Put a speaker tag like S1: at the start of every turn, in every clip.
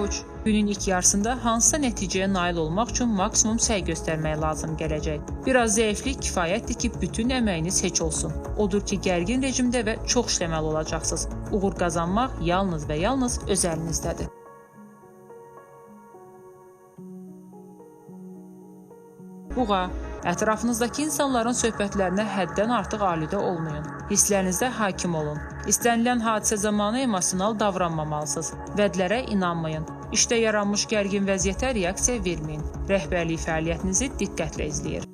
S1: Qoç, günün ilk yarısında hansısa nəticəyə nail olmaq üçün maksimum səy göstərmək lazım gələcək. Biraz zəiflik kifayətdir ki, bütün əməyiniz heç olsun. Odur ki, gərgin rejimdə və çox işləməli olacaqsınız. Uğur qazanmaq yalnız və yalnız öz əlinizdədir. Buğa, ətrafınızdakı insanların söhbətlərinə həddən artıq aludə olmayın. Hisslərinizə hakim olun. İstənilən hadisə zamanı emosional davranmamalısınız. Vədlərə inanmayın. İşdə yaranmış gərgin vəziyyətə reaksiya verməyin. Rəhbərlik fəaliyyətinizi diqqətlə izləyir.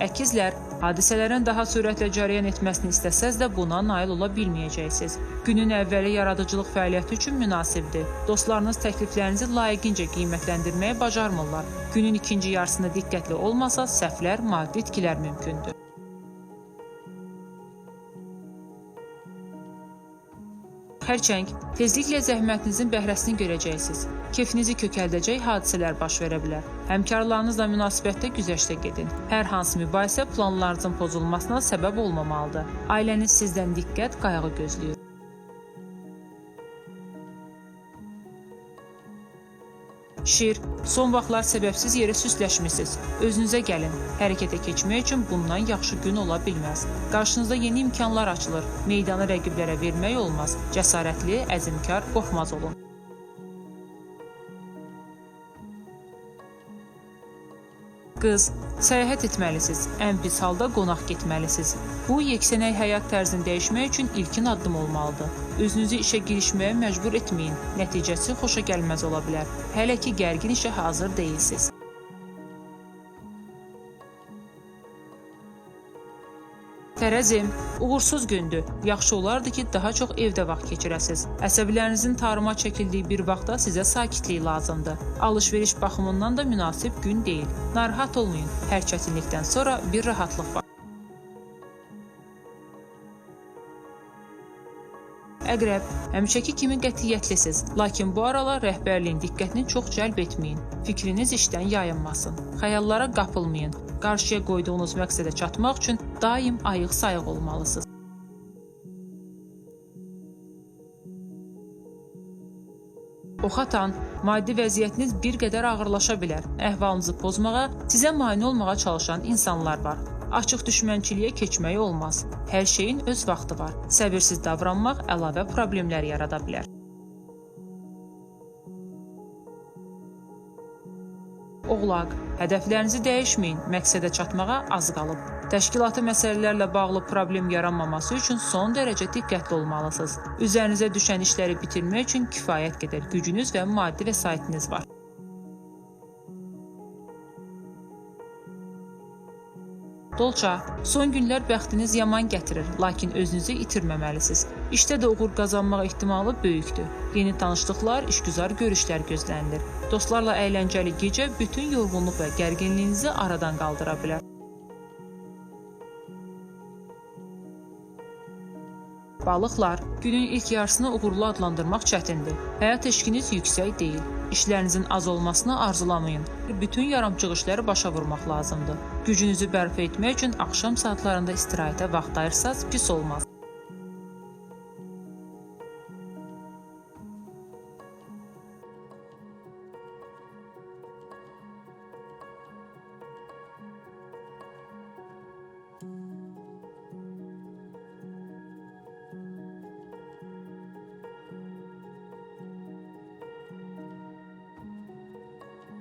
S1: Əkizlər, hadisələrin daha sürətlə cərəyan etməsini istəsəz də buna nail ola bilməyəcəksiniz. Günün əvvəli yaradıcılıq fəaliyyəti üçün münasibdir. Dostlarınız təkliflərinizi layiqincə qiymətləndirməyi bacarmırlar. Günün ikinci yarısında diqqətli olmasa səhvlər, maddi itkilər mümkündür. Xərçəng, tezliklə zəhmətinizin bəhrəsini görəcəksiniz. Kefinizi kökəldəcək hadisələr baş verə bilər. Həmkarlarınızla münasibətdə güzəştə gedin. Hər hansı mübahisə planlarınızın pozulmasına səbəb olmamalıdır. Ailəniz sizdən diqqət, qayğı gözləyir. Şir, son vaxtlar səbəbsiz yerə süsləşmisiniz. Özünüzə gəlin. Hərəkətə keçmək üçün bundan yaxşı gün ola bilməz. Qarşınızda yeni imkanlar açılır. Meydanı rəqiblərə vermək olmaz. Cəsarətli, əzmkar, qorxmaz olun. Qız, səyahət etməlisiniz. Ən pis halda qonaq getməlisiniz. Bu, yeksənək həyat tərzini dəyişmək üçün ilkin addım olmalıdır. Özünüzü işə girişməyə məcbur etməyin. Nəticəsi xoşa gəlməz ola bilər. Hələ ki, gərgin işə hazır deyilsiniz. Tərəzim, uğursuz gündür. Yaxşı olardı ki, daha çox evdə vaxt keçirəsiniz. Əsəblərinizin tarıma çəkildiyi bir vaxtda sizə sakitlik lazımdır. Alış-veriş baxımından da münasib gün deyil. Narahat olmayın. Hər çətinlikdən sonra bir rahatlıq var. Əqrəb, həmişəki kimi qətiyyətlisiniz, lakin bu aralar rəhbərliyin diqqətini çox cəlb etməyin. Fikriniz işdən yayınmasın. Xəyallara qapılmayın. Qarşıya qoyduğunuz məqsədə çatmaq üçün daim ayıq-sayıq olmalısınız. Oxatan, maddi vəziyyətiniz bir qədər ağırlaşa bilər. Əhvalınızı pozmağa, sizə mane olmağa çalışan insanlar var. Açıq düşmənçiliyə keçmək olmaz. Hər şeyin öz vaxtı var. Səbirsiz davranmaq əlavə problemlər yarada bilər. Oğlaq, hədəflərinizi dəyişməyin, məqsədə çatmağa az qalıb. Təşkilatı məsələlərlə bağlı problem yaranmaması üçün son dərəcə diqqətli olmalısınız. Üzərinizə düşən işləri bitirmək üçün kifayət qədər gücünüz və maddi vəsaitiniz var. Dolça, son günlər bəxtiniz yaman gətirir, lakin özünüzü itirməməlisiniz. İşdə də uğur qazanmaq ehtimalı böyükdür. Yeni tanışlıqlar, işgüzar görüşlər gözlənilir. Dostlarla əyləncəli gecə bütün yorğunluq və gərginliyinizi aradan qaldıra bilər. Balıqlar, günün ilk yarısını uğurlu adlandırmaq çətindir. Həyat eşqiniz yüksək deyil. İşlərinizin az olmasını arzulamayın. Bütün yarımçıq işləri başa vurmaq lazımdır. Gücünüzü bərpa etmək üçün axşam saatlarında istirahətə vaxt ayırsaz pis olmaz.